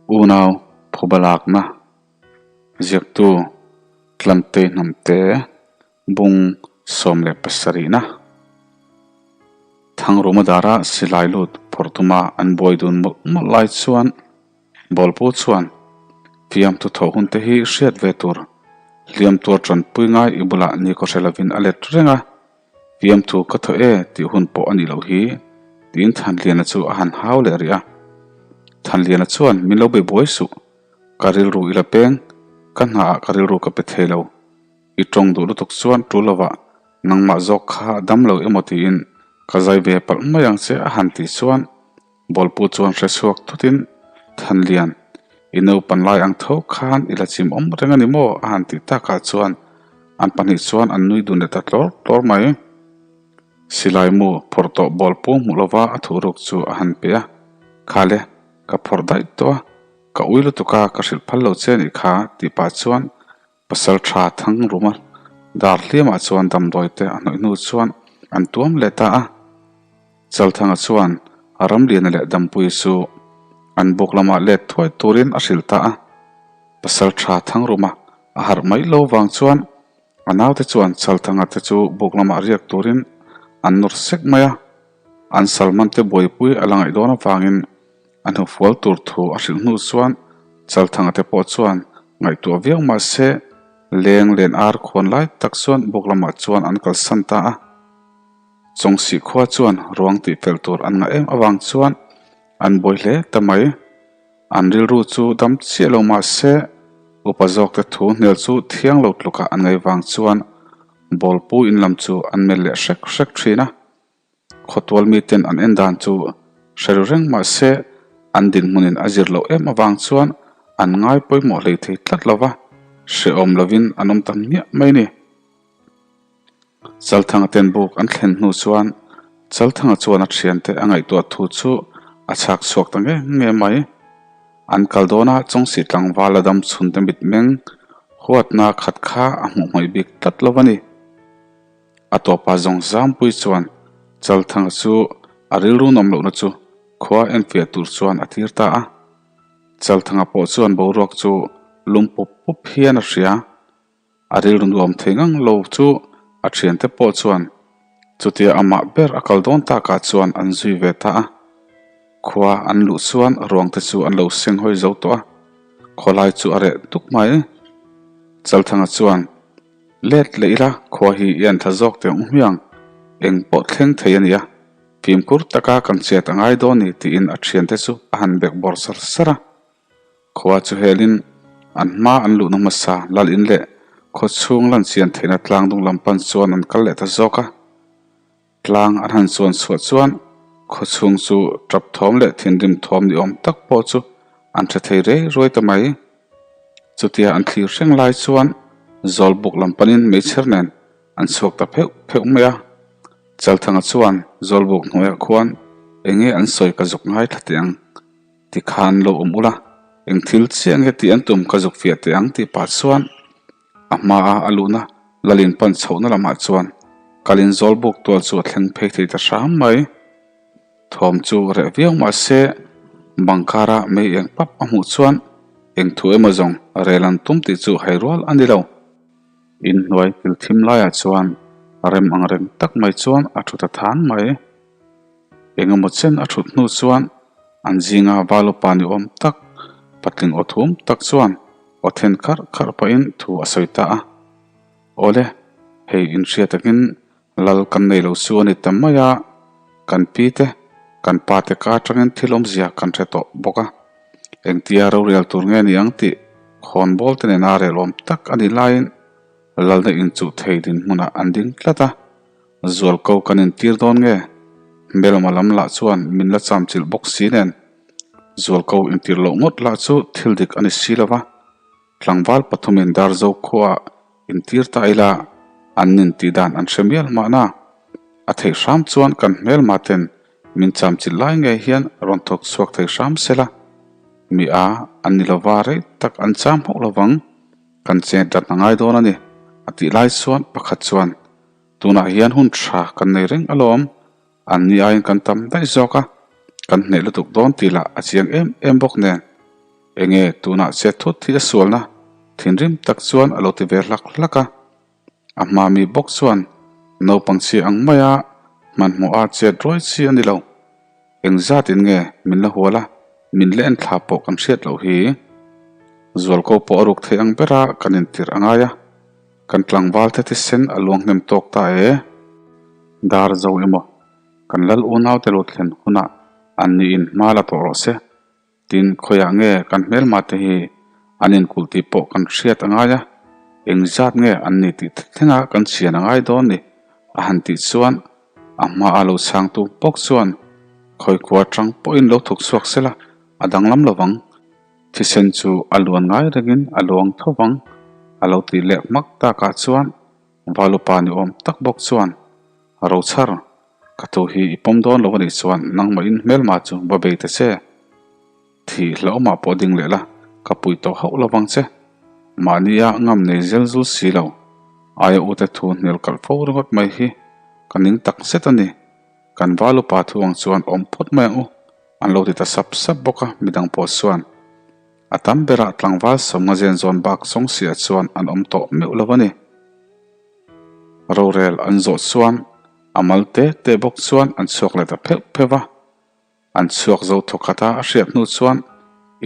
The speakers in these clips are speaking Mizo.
Unau phuba lakna ziaktu Tlantei Hnamte bung 17na Thangruma dara silai lut phawrh tuma an buai dun mawlh mawlh lai chuan Bawlpu chuan fiamthu tho hun te hi hriat ve tur hliam tuar tanpui ngai i bulah ni kaw hre lovin a let reng a. Fiamthu ka thaw e tih hun pawh a nih loh hi, tiin Thanliana chu a han hau leh rih a. Thanliana chuan min lo bei buai suh, ka rilru i la peng, ka hnaah ka rilru ka pe thei lo. I tawng duh lutuk chuan tul lovah nangmah zawk kha dam lo emaw tiin ka zai ve palh mai ang che a han tih chuan Bawlpu chuan hre chhuak thutin Thanlian, i naupan lai ang tho khan i la chim awm reng a ni maw? a han tih takah chuan an pahnih chuan an nui dun leh ta tlawr tlawr mai. Silai mu phawrh tawh Bawlpu hmuh lova a thuhruk chu a han pe a, Khale, ka phawrh daih tawh a, ka ui lutuk a, ka hrilh phal lo che a nih kha, tih pah chuan Pasal tha thang ruma dar hliamah chuan damdawi te a hnawih hnu chuan an tuam leh ta a. Chalthanga chuan a Ramliana leh Dampuii chu an buk lamah let thuai turin a hrilh ta a. Pasal tha thang ruma a harh mai lo vang chuan a naute chuan Chalthanga te chu buk lamah riak turin an nawr sek mai a. An Salman te buaipui a la ngaih dawn avangin A hnufual tur thu a hrilh hnu chuan Chalthanga te pawh chuan ngaihtuah viau mah se leng len ar khuan lai tak chuan buk lamah chuan an kalsan ta a. Chawngsih khua chuan ruang tih fel tur an ngah em avang chuan an buai hle ta mai. An rilru chu dam chiah lo mah se upa zawk te thu hnial chu thiang lo tlukah an ngaih vang chuan bawlpu in lam chu an melh leh hrek hrek thin a. Khawtual miten an en dan chu hre ru reng mah se an dinhmunin a zir loh em avang chuan an ngai pawimawh hlei thei tlat lo va, hrehawm lovin an awm ta hmiah mai ni. Chalthanga ten buk an thlen hnu chuan Chalthanga chuan a thiante a ngaihtuah thu chu a chhak chhuak ta nge nge mai. An kal dawna Chawngsih tlangval a dam chhunte mitmeng huatna khat kha a hmuh hmawih bik tlat lo a ni. A tawpa zawng zampui chuan Chalthanga chu a rilru nawm lohna chu khua enfiah tur chuan a tir ta a. Chalthanga pawh chuan boruak chu lum pup pup hian a hria. A rilru nuam thei ngang lo chu a thiante pawh chuan chutia amah ber a kal dawn takah chuan an zui ve ta a. Khua an luh chuan ruangte chu an lo seng hawi zo tawh a, khawlai chu a reh duk mai. Chalthanga chuan. Let leh ila khua hi i an tha zawk teh ang hmiang, eng pawh thleng thei a nia, fimkhur taka kan chet a ngai dawn ni tiin a thiante chu a han bek bawr sar sar a. Khua chu helin an hma an luhna hmasa lal in leh khaw chhung lan chian theihna tlang dung lam pan chuan an kal leh ta zawk a. Tlang an han chuan chhuah chuan khaw chhung chu tap thawm leh thinrim thawm ni awm tak pawh chu an hre thei rei ruai ta mai. Chutia an thlir hreng lai chuan zawl buk lam panin meichher nen an chhuak ta pheuh pheuh mai a. Chalthanga chuan zawl buk hnuaiah khuan eng nge an sawi ka zuk ngai thla teh ang tikhan lo awm ula, eng thil chiah nge tih an tum ka zuk fiah teh ang tih pah chuan A hmaa a luhna Lalin pan chhohna lamah chuan kalin zawl buk tual chu a thleng phei thei ta hram mai. Thawm chu reh viau mah se bang kara mei eng pap a hmuh chuan eng thu emaw zawng rel an tum tih chu hai rual a ni lo. Inhnuai kil thim laiah chuan rem ang reng tak mai chuan a thu ta than mai. Engemaw chen a thut hnu chuan an zinga val upa ni awm tak, patling aw thum tak chuan aw then kharh kharh pahin thu a sawi ta a. Awle, hei inhria takin lal kan nei lo chu a ni ta mai a, kan pi te, kan pa te ka atangin thil awmzia kan hre tawh bawk a. Engtia rorial tur nge ni ang tih khawnbawl te nena rel awm tak a nih laiin lalna inchuh thei dinhmunah an ding tlat a. Zualko kan intir dawn nge? Hmelma lam lah chuan min la cham chilh bawk si nen. Zualko intir loh ngawt lah chu thil dik a ni si lo va. Tlangval pathumin Darzo khuaah intir ta ila an nin tih dan an hre mial mahna. A theih hram chuan kan hmelma ten min cham chilh lai ngei hian rawn thawk chhuak thei hram se la. Mi a an ni lova rei tak an cham hauh lovang. Kan chet dat a ngai dawn a ni a tih lai chuan pakhat chuan Tunah hian hun tha kan nei reng alawm, an ni aiin kan tam daih zawk a, kan hneh lutuk dawn tih lah a chiang em em bawk nen. Enge tunah chet thut hi a sualna? Thinrim tak chuan a lo ti ve hlak hlak a. A hma mi bawk chuan naupang chhia ang maia hmanhmawha chet ruai chi a ni lo. Engzatin nge min la hual a, min la en thla pawh kan hriat loh hi. Zualko pawh a ruk thei ang bera kan intirh a ngai a, kan tlangval te thisen a luang hnem tawk ta e. Dar zo emaw, kan lal unaute lo thlen hunah an niin hma la tawh rawh se. Tin, khawiah nge kan hmelma te hi an inkulh tih pawh kan hriat a ngai a, engzat nge an ni tih thlenga kan chhian a ngai dawn ni? a han tih chuan a hmaa lo chhangtu bawk chuan khawikua atang pawhin lo thawk chhuak sela a danglam lovang, thisen chu a luan ngai rengin a luang tho vang a lo tih leh hmak takah chuan Valupa ni awm tak bawk chuan Rochhar Ka thu hi i pawm dawn lo a nih chuan nangmah in hmelma chu va bei ta che. Thi hlauhmah pawh ding leh la, ka pui tawh hauh lo vang che. Mahnia ngam nei zel zul si lo. Aia ute thu hnial kalh fo ringawt mai hi ka ning tak zet a ni. Kan val upa thu ang chuan awm phawt mai ang u, an lo ti ta sap sap bawk a, midang pawh chuan a tam berah tlangval sawmnga zen zawn bak zawng siah chuan an awm tawh meuh lo a ni. Rorel an zawh chuan a mal te te bawk chuan an chhuak leh ta pheuh pheuh va. An chhuak zo thawkhat a, a hriat hnu chuan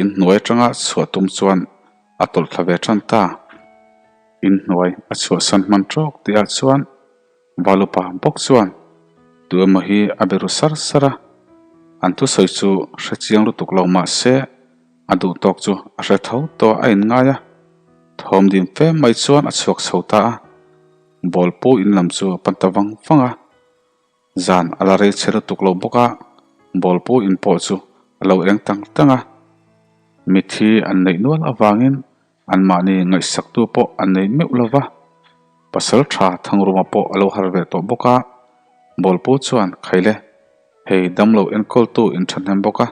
inhnuai atanga chhuah tum chuan a tawlh thla ve tan ta. Inhnuai a chhuahsan hman tawk tihah chuan Valupa bawk chuan tu emaw hi a be ru sar sar a, an thusawi chu hre chiang lutuk lo mah se a duh tawk chu a hre tho tawh a inngai a. Thawm dim fe mai chuan a chhuak chho ta a, ball pu in lam chu a pan ta vang vang a. Zan a la rei chhe lutuk lo bawk a, ball pu in pawh chu a lo eng tang tang a. Mithi an neih nual avangin anmahni ngaihsaktu pawh an nei meuh lo va, pasal tha Thangruma pawh a lo har ve tawh bawk a, ball pu chuan Khaile Hei damlo enkawltu in thahnem bawk a,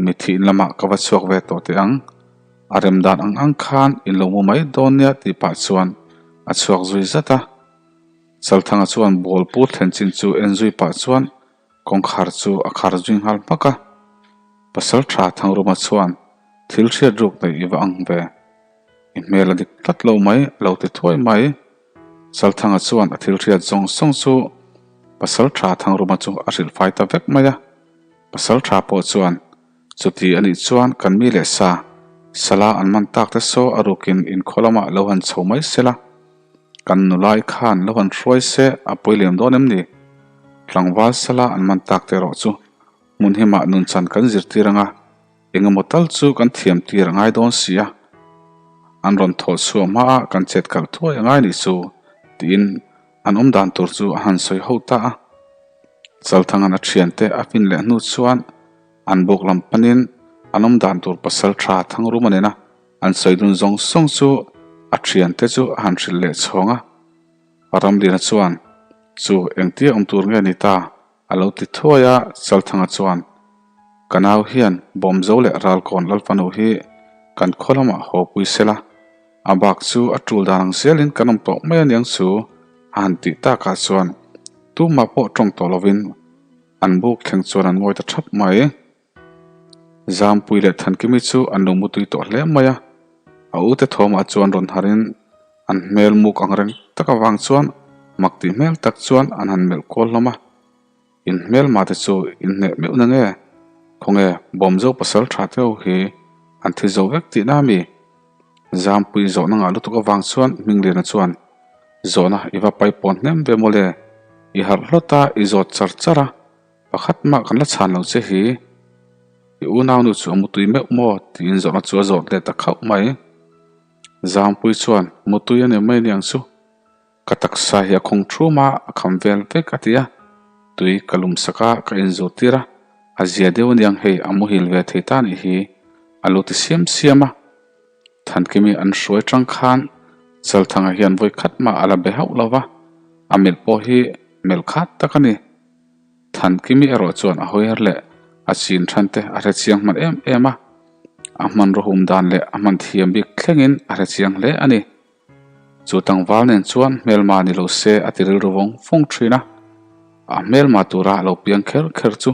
mithi in lamah ka va chhuak ve tawh teh ang. A rem dan ang ang khan in lo mu mai dawn nia tih pah chuan a chhuak zui zat a. Chalthanga chuan ball pu thlen chin chu en zui pah chuan kawngkhar chu a khar zui nghal hmak a. Pasal tha Thangruma chuan thil hriat ruk nei i va ang ve. I hmel a dik tlat lo mai a lo ti thuai mai. Chalthanga chuan a thil hriat zawng zawng chu Pasal tha Thangruma chu a hrilh fai ta vek mai a. Pasal tha pawh chuan chuti a nih chuan kan mi leh sa, sala an man tak te saw a rukin inkhaw lamah lo han chho mai se la, kan nulai khan lo han hruai se a pawi lem dawn em ni? Tlangval sala an man tak te erawh chu hmun himah nunchan kan zirtir ang a. Engemaw tal chu kan thiam tir a ngai dawn si a, an rawn thawh chhuah hmaah kan chet kalh thuai a ngai nih chu tiin an awm dan tur chu a han sawi ho ta a. Chalthanga'n a thiante a fin leh hnu chuan an buk lam panin an awm dan tur pasal tha Thangruma nena an sawi dun zawng zawng chu a thiante chu a han hrilh leh chhawng a. Ramliana chuan, Chu engtia awm tur nge ni ta? A lo ti thuai a, Chalthanga chuan, Ka nau hian Bawmzo leh Ralkawn Lalfanu hi kan khaw lamah haw pui sela, a bak chu a tul dan ang zelin kan awm tawh mai aniang chu a han tih takah chuan tumah pawh tawng tawh lovin an buk thleng chuan an ngawi ta thap mai. Zampui leh Thankimi chu an lo mutui tawh hle mai a, a ute thawmah chuan rawn harin an hmel muk ang reng tak avang chuan mak tih hmel tak chuan an han melh kual hlawm a, In hmelma te chu in hneh meuh na nge? Khawnge Bawmzo pasal tha te ho hi an thi zo vek tihna a mi? Zampui zawhna ngah lutuk avang chuan Hmingliana chuan zawhna i va paipawn hnem ve mawle, i harh hlawt a i zawt char char a, Pakhat mah kan la chhan lo che hi, i unaunu chu a mutui meuh maw? tiin zawhna chu a zawt let ta khauh mai. Zangpui chuan, Mutui a ni mai aniang chu, ka taksa hi a khawng thum a, a kham vel vek a ti a, tui ka lum sak a, ka inzur tir a, a zia deuh aniang hei a muhil ve thei ta nih hi, a lo ti siam siam a. Thankimi an hruai tang khan Chalthanga hian vawi khat mah a la be hauh lo va, a melh pawh hi melh khat tak a ni. Thankimi erawh chuan a hawiher leh a chin than te a hre chiang hman em em a, a hmanraw hum dan leh a hman thiam bik thlengin a hre chiang hle a ni. Chu tlangval nen chuan hmelma ni lo se a ti rilru vawng vawng thin a, a hmelma tura a lo piang kher kher chu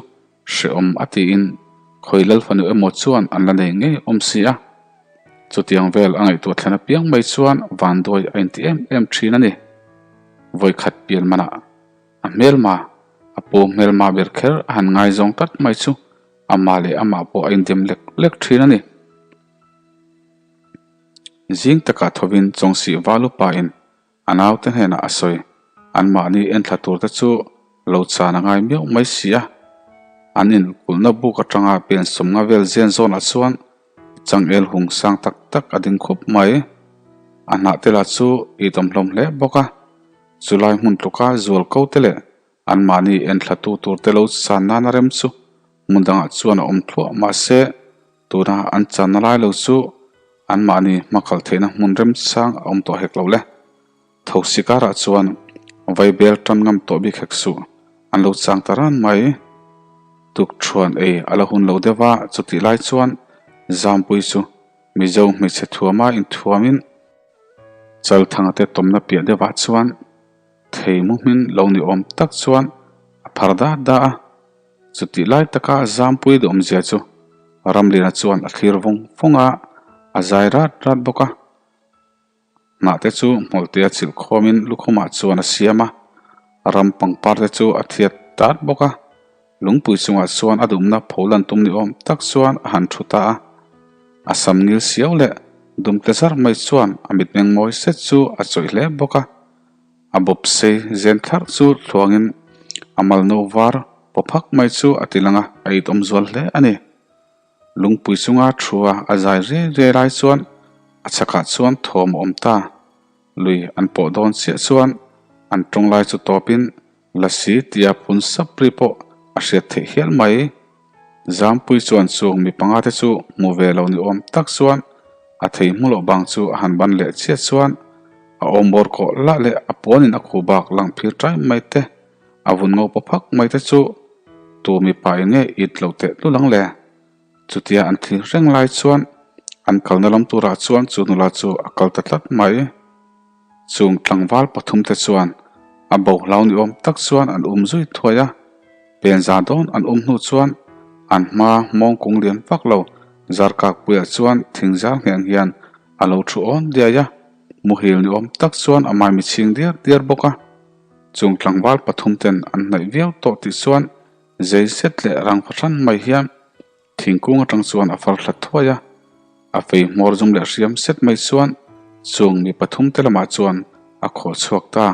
hrehawm a tiin. Khawi lal fanu emaw chuan an la nei ngei awm si a. Chutiang vel a ngaihtuah thlen apiang mai chuan vanduai a inti em em thin a ni. Vawikhat pian manah a hmelma, a pu hmelma ber kher a han ngaizawng tlat mai chu amah leh amah pawh a indem lek lek thin a ni. Zing takah thovin Chawngsih val upain A naute hnenah a sawi, Anmahni enthla turte chu lo chan a ngai miau mai si a. An inkulhna buk atanga pen sawmnga vel zen zawnah chuan changel hung sang tak tak a ding khup mai. A hnah te lah chu itawm hlawm hle bawk a. Chulai hmun tluka zual ko te leh anmahni enthlatu turte lo chan nana rem chu hmun dangah chuan a awm thluah mahse, Tuna an channa lai lo chu anmahni hmakhalh theihna hmun remchang a awm tawh hek lo le. Thosi karah chuan vaibel tan ngam tawh bik hek suh an lo chang ta ran mai. Tukṭhuan ei a la hun lo deuh a, chutih lai chuan Zampui chu Mizo hmeichhe thuama inthuamin Chalthanga te tawmna piah deuhah chuan thei mu hmin lo ni awm tak chuan a phar dat da a. Chutih lai taka Zampui duhawmzia chu Ramliana chuan a thlir vawng vawng a, a zai rat rat bawk a. Hnah te chu hmawlhte a chilh khawmin lukhumah chuan a siam a, ram pangpar te chu a thiat tat bawk a. Lungpui chungah chuan a dumna pholan tum ni awm tak chuan a han thu ta a. A sam ngil siau leh dumte zar mai chuan a mitmeng mawi set chu a chawih hle bawk a. A bawp sei zen thlarh chu thluangin a mal no var paw phak mai chu a ti lang a, a itawm zual hle a ni. Lungpui chunga thua a zai riai riai lai chuan a chhakah chuan thawm a awm ta. Lui an pawh dawn chiah chuan an tawng lai chu tawpin Lasi tia phun sap ri pawh a hriat theih hial mai. Zampui chuan chung mi panga te chu hmu ve lo ni awm tak chuan a thei hmu loh bang chu a han ban leh chiat chuan a awm bawr kawh lah leh a puanin a khu bak lang phir ṭai mai te, a vun ngo paw phak mai te chu tu mipa in nge it lo teh tlul ang le. Chutia an thlir reng lai chuan an kalna lam turah chuan chu nula chu a kal ta tlat mai. Chung tlangval pathumte chuan a bo hlau ni awm tak chuan an um zui thuai a, pen za dawn an um hnu chuan an hma mawng kung lian vak lo Zarkakpuia chuan thing zar ngheng hian a lo thu awn diai a, muhil ni awm tak chuan a maimi chhing diar diar bawk a. Chung tlangval pathumten an hnaih viau tawh tih chuan zei zet leh rang fahran mai hian Thingkung atang chuan a far thla thuai a, a fei hmawr zum leh hriam set mai chuan chung mi pathum te lamah chuan a khawh chhuak ta.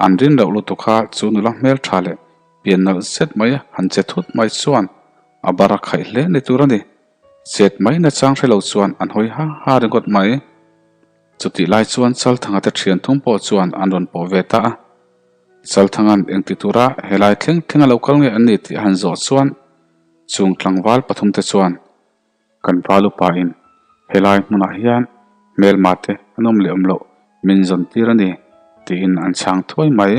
An rin loh lutuk kha chu nula hmel tha leh pian nalh zet mai han che thut mai chuan a bar a khaih hle ni tur a ni. Chet mai nachang hre lo chuan an hawi ha ha ringawt mai. Chutih lai chuan Chalthanga te thian thum pawh chuan an rawn pawh ve ta a. Chalthanga'n engti tura helai thleng thleng a lo kal nge an ni tih a han zawh chuan Chung tlangval pathumte chuan kan val upain helai hmunah hian hmelma te an awm leh awm loh min zawn tir a ni tiin an chhang thuai mai.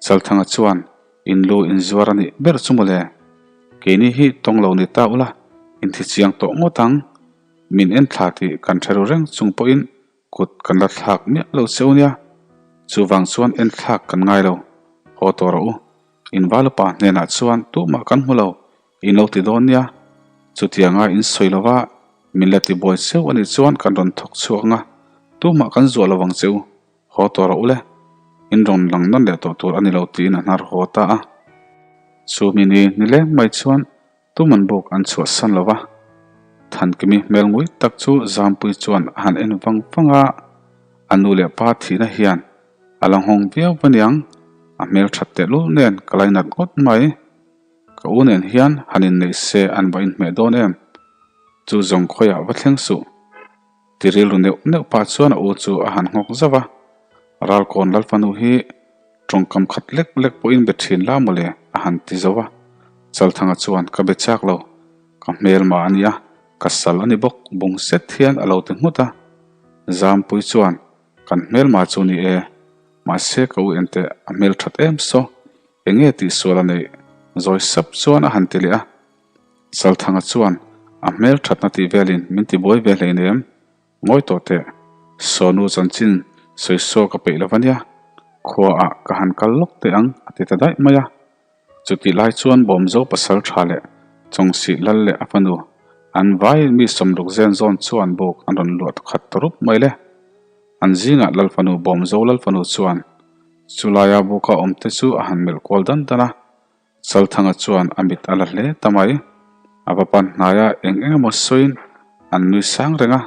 Chalthanga chuan in lu in zuar a nih ber chu mawle, keini hi tawng lo ni ta ula in thi chiang tawh ngawt ang, min en thla tih kan hre ru reng chung pawhin Kut kan la thlak miah lo che u nia, chuvang chuan en thlak kan ngai lo, haw tawh rawh u. In valupa hnenah chuan tumah kan hmu lo, in lo ti dawn nia. Chutianga in sawi lova min la ti buai cheu a nih chuan kan rawn thawk chhuak ang a, tumah kan zuah lo vang che u, haw tawh rawh u le. In rawn lang nawn leh tawh tur a ni lo tiin a hnar haw ta a. Chumi ni nileng mai chuan Tuman buk an chhuahsan lo va, Thankimi hmel ngui tak chu Zampui chuan a han en vang vang a, a nu leh pa thihna hian a la nghawng viau va niang, a hmel that tehlul nen ka lainat ngawt mai. Ka u nen hian han inneih se an va inhmeh dawn em? Chu zawng khawiah va thleng suh. Ti rilru neuh neuh pah chuan a u chu a han nghawk zauh a, Ralkawn Lalfanu hi tawngkam khat lek lek pawhin be thin la mawle a han ti zauh a, Chalthanga chuan ka be chak lo, ka hmelma a nia, ka sal a ni bawk bung set hian a lo ti nghut a, Zampui chuan kan hmelma chu ni e, mahse ka u enteh a hmel that em saw, enge tihsual a neih zawi sap chuan a han ti leh a. Chalthanga chuan a hmel thatna tih velin min ti buai ve hleinem, ngawi tawh teh, Sawnu chanchin sawi saw ka peih lo va nia, khuaah ka han kal lawk teh ang a ti ta daih mai a. Chutih lai chuan Bawmzo pasal tha leh Chawngsih lal leh a fanu an vaiin mi sawmruk zen zawn chuan buk an rawn luah khat ta rup mai le. An zingah lal fanu Bawmzo lal fanu chuan chulaia buka awmte chu a han melh kual dan dan a. Chalthanga chuan a mit a la hle ta mai. A va pan hnaia eng eng emaw sawiin an nui sang reng a.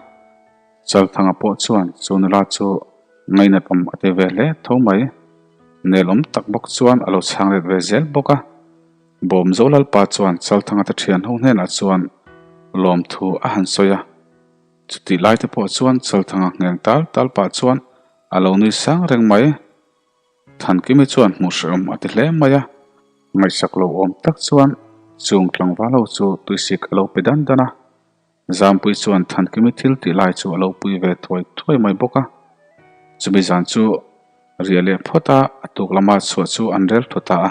Chalthanga pawh chuan chu nula chu ngainat awm a ti ve hle tho mai. Nelawm tak bawk chuan a lo chhang let ve zel bawk a. Bawmzo Lalpa chuan Chalthanga te thian ho hnenah chuan lawmthu a han sawi a. Chutih lai te pawh chuan Chalthanga ngheng tal tal pah chuan a lo nui sang reng mai. Thankimi chuan hmuh hrehawm a ti hle mai a, ngaihsak lo awm tak chuan chung tlangval ho chu tuisik a lo pe dan dan a. Zampui chuan Thankimi thil tih lai chu a lo pui ve thuai thuai mai bawk a. Chumi zan chu riah leh phawt a, a tuk lama chhuah chu an rel thu ta a.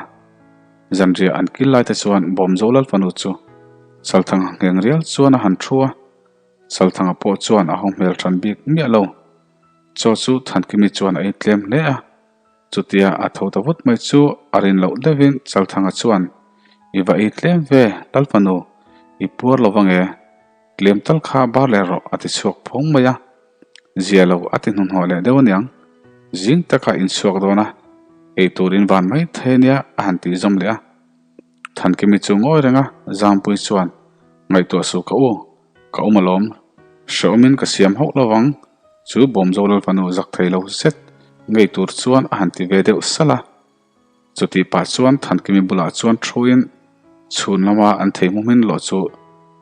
Zanriah an kil lai te chuan Bawmzo Lalfanu chu Chalthanga ngheng rial chuan a han thu a, Chalthanga pawh chuan a ho hmel hran bik miah lo. Chaw chu Thankimi chuan a intlem hle a, chutia a tho ta vut mai chu a rin loh deuhin Chalthanga chuan, I va ei tlem ve, Lalfanu, i puar lo vange, tlem tal kha bar leh rawh a ti chhuak phawng mai a. Zia lo a ti hnuhnawh leh deuh aniang, zing taka inchhuak dawn a, ei tur in van mai thei ania a han tih zawm leh a. Thankimi chu ngawi reng a, Zampui chuan, Ngaihtuah suh ka u, Ka awm alawm. Hrehawmin ka siam hauh lo vang. Chu Bawmzo Lalfanu zak thei lo zet ngei tur chuan a han ti ve deuh salh a. Chutih pah chuan Thankimi bulah chuan thuin chhun lama an thei hmu hmin loh chu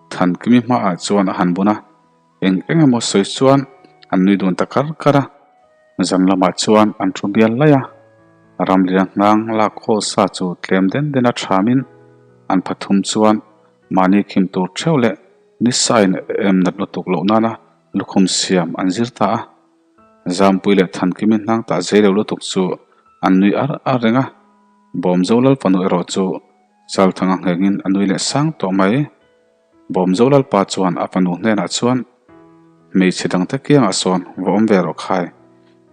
Thankimi hmaah chuan a han bun a. Eng eng emaw sawi chuan an nui dun ta kar kar a. Zan lamah chuan an thu bial laih a. Ramlian hnang lak haw sa chu tlem den den a thamin an pathum chuan Mahni khim tur theuh leh nisain em nat lutuk loh nana lukhum siam an zir ta a. Zampui leh Thankimi hnang tah zei lo lutuk chu an nui ar ar reng a. Bawmzo Lalfanu erawh chu Chalthanga nghengin a nui leh sang tawh mai. Bawmzo Lalpa chuan a fanu hnenah chuan, Hmeichhe dangte kiangah sawn va awm ve rawh khai.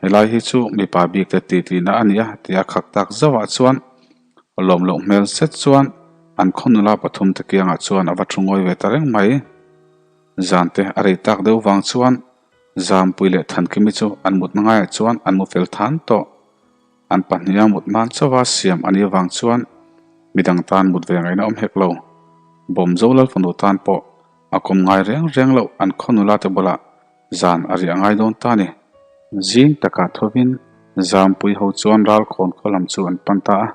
Helai hi chu mipa bikte titihna a ni a tia khak tak zauhah chuan Lawm loh hmel zet chuan an khaw nula pathum te kiangah chuan a va thu ngawi ve ta reng mai. Zan te a rei tak deuh vang chuan Zampui leh Thankimi chu an mutna ngaiah chuan an mu fel than tawh. An pahniha mut nan chauha siam a nih vang chuan midang tan mut ve ngaihna awm hek lo. Bawmzo Lalfanu tan pawh a kawm ngai reng reng loh an khaw nula te bulah Zan a riah ngai dawn ta ni. Zing takah thovin Zampui ho chuan ralkhawn khaw lam chu an pan ta a.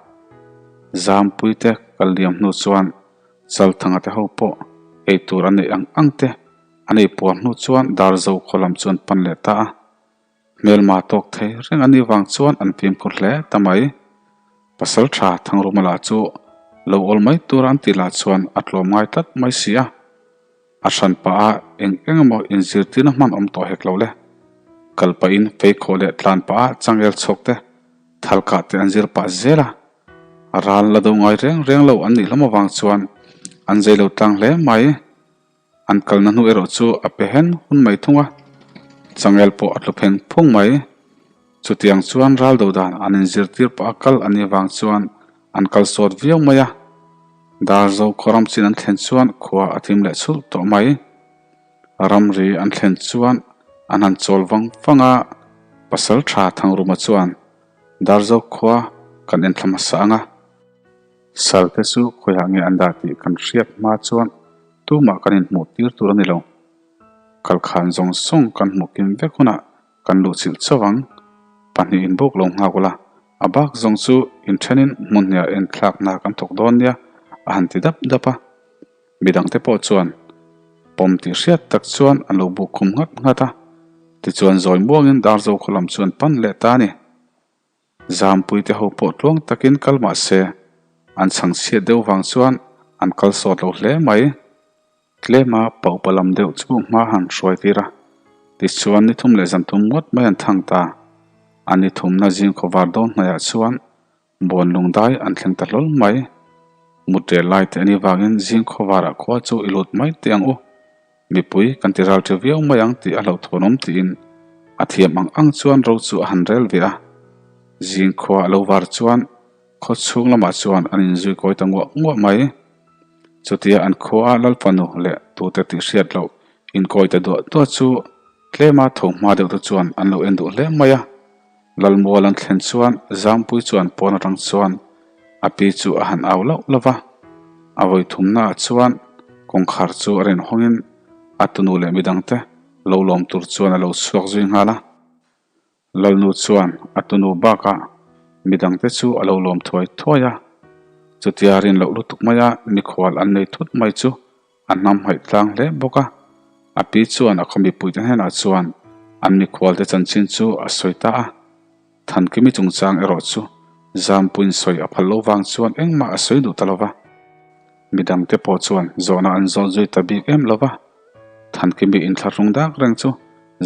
Zampui te kal liam hnu chuan Chalthanga te ho pawh ei tur an neih ang ang te an ei puar hnu chuan Darzo khaw lam chu an pan leh ta a. Hmelma tawk thei reng anih vang chuan an fimkhur hle ta mai. Pasal tha Thangruma lah chu lo awl mai tur an tih lah chuan a tlawm ngai tlat mai si a. A hran pah a eng eng emaw inzirtirna hman awm tawh hek lo le. Kal pahin feikhawh leh tlan pah a changel chhawk te, thal kah te an zir pah zel a. Ral la do ngai reng reng lo an nih hlawm avang chuan an zei lo tlang hle mai. An kalna hnu erawh chu a pe hen hun mai thung a, changel pawh a tlu pheng phung mai. Chutiang chuan ral do dan an inzirtir pah a kal a nih avang chuan an kal sawt viau mai a. Darzo khaw ram chin an thlen chuan khua a thim leh chhulh tawh mai. Ramri an thlen chuan an han chawl vang vang a, pasal tha Thangruma chuan Darzo khua kan enthla hmasa ang a. Salte chu khawiah nge an dah tih kan hriat hma chuan tumah kan inhmuh tir tur a ni lo. Kalkhan zawng zawng kan hmuh kim vek hunah Kan luh chilh chauh ang. Pahnihin bawk lo nghak ula, a bak zawng chu inthenin hmun hniah en thlak hna kan thawk dawn nia, a han ti dap dap a. Midangte pawh chuan pawm tih hriat tak chuan an lo buk khum nghat nghat a. Tichuan zawi muangin Darzo khaw lam chuan pan leh ta a ni. Zampuite ho pawh tluang takin kal mah se, an chhang chhiat deuh vang chuan an kal sawt lo hle mai. Tlema paupa lam deuh chu hma han hruai tir a, tichuan ni thum leh zan thum ngawt mai an thang ta. A ni thumna zing khawvar dawn hnaihah chuan Bawn lungdai an thleng ta hlawl mai. Mut rel lai te anih vangin zing khawvarah khua chu i lut mai teh ang u. Mipui kan ti ral ṭha viau mai ang tih a hlauhthawn awm tiin a thiam ang ang chuan ro chu a han rel ve a. Zing khua a lo var chuan khaw chhung lamah chuan an inzui kawi ta nguah nguah mai. Chutia an khua Lalfanu leh tute tih hriat loh inkawi ta duah duah chu tlema tho hma deuh te chuan an lo en duh hle mai a. Lalmual an thlen chuan Zampui chuan pawn atang chuan a pi chu a han au lauh lauh va. A vawi thumnaah chuan kawngkhar chu a rawn hawngin a tunu leh midangte lo lawm tur chuan a lo chhuak zui nghal a. Lalnu chuan a tunu bakah midangte chu a lo lawm thuai thuai a. Chutia rin loh lutuk maia mikhual an nei thut mai chu a hnam haih tlang hle bawk a. A pi chuan a khaw mipuite hnenah chuan an mikhualte chanchin chu a sawi ta a. Thankimi chungchang erawh chu Zampuiin sawi a phal lo vang chuan engmah a sawi duh ta lo va. Midangte pawh chuan zawhna an zawt zui ta bik em lo va. Thankimi inthlahrung dak reng chu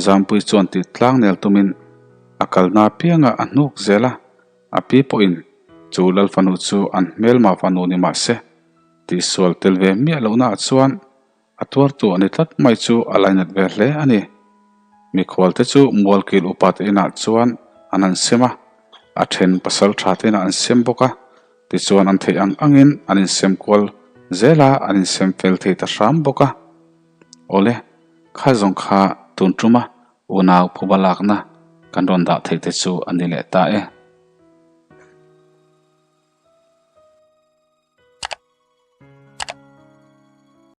Zampui chuan tih tlang nel tumin a kalna apianga a hnuk zel a, a pi pawhin chu Lalfanu chu an hmelma fanu ni mah se tihsual tel ve miah lohnaah chuan A tuartu a ni tlat mai chu a lainat ve hle a ni. Mikhualte chu Mualkil upate inah chuan an han sem a, a then pasal thate inah an sem bawk a, tichuan an theih ang angin an insem kual zel a, an insem fel thei ta hram bawk a. Awle, kha zawng kha tun tuma unau phuba lakna kan rawn dah theih te chu a ni leh ta e.